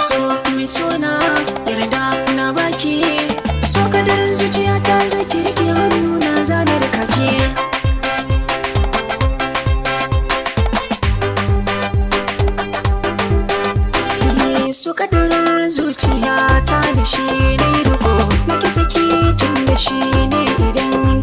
So mai sona, yarda na baki. So kadarin zuciya ta, zo ki rike hannu na, zanar kaki. Su kadarar zuciya ta, da shi na riko na ki saki, tun da shi ne idan